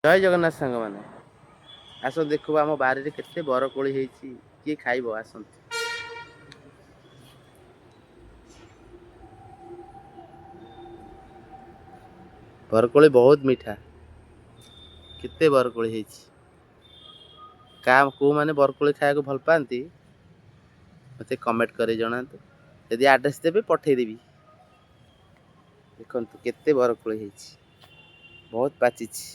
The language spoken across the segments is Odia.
ଜୟ ଜଗନ୍ନାଥ ସାଙ୍ଗମାନେ, ଆସନ୍ତୁ ଦେଖିବ ଆମ ବାରିରେ କେତେ ବରକୋଳି ହେଇଛି। କିଏ ଖାଇବ ଆସନ୍ତୁ। ବରକୋଳି ବହୁତ ମିଠା। କେତେ ବରକୋଳି ହେଇଛି। କେଉଁମାନେ ବରକୋଳି ଖାଇବାକୁ ଭଲ ପାଆନ୍ତି ମୋତେ କମେଣ୍ଟ କରି ଜଣାନ୍ତୁ। ଯଦି ଆଡ୍ରେସ୍ ଦେବେ ପଠେଇଦେବି। ଦେଖନ୍ତୁ କେତେ ବରକୋଳି ହେଇଛି, ବହୁତ ପାଚିଛି।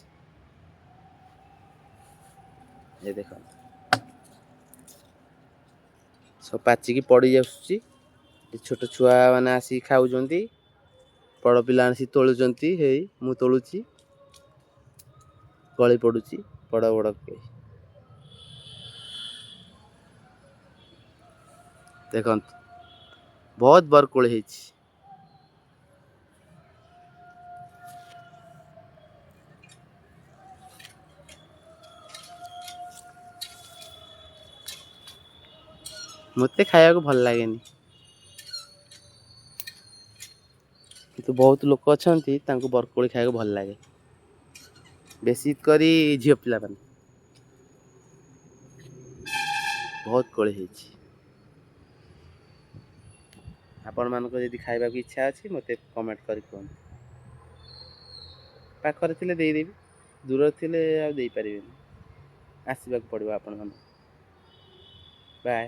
ଏ ଦେଖନ୍ତୁ, ସବୁ ପାଚିକି ପଡ଼ି ଆସୁଛି। ଛୋଟ ଛୁଆମାନେ ଆସିକି ଖାଉଛନ୍ତି, ବଡ଼ ପିଲା ଆସି ତୋଳୁଛନ୍ତି। ହେଇ ମୁଁ ତୋଳୁଛି, ଗଳି ପଡ଼ୁଛି ବଡ଼ ବଡ଼ କୋଳି। ଦେଖନ୍ତୁ ବହୁତ ବରକୋଳି ହେଇଛି। ମୋତେ ଖାଇବାକୁ ଭଲ ଲାଗେନି, କିନ୍ତୁ ବହୁତ ଲୋକ ଅଛନ୍ତି ତାଙ୍କୁ ବରକୋଳି ଖାଇବାକୁ ଭଲ ଲାଗେ, ବେଶୀ କରି ଝିଅ ପିଲାମାନେ। ବହୁତ କୋଳି ହେଇଛି। ଆପଣମାନଙ୍କ ଯଦି ଖାଇବାକୁ ଇଚ୍ଛା ଅଛି ମୋତେ କମେଣ୍ଟ କରି କୁହନ୍ତୁ। ପାଖରେ ଥିଲେ ଦେଇଦେବି, ଦୂରରେ ଥିଲେ ଆଉ ଦେଇପାରିବିନି, ଆସିବାକୁ ପଡ଼ିବ ଆପଣମାନଙ୍କୁ। ବାଏ।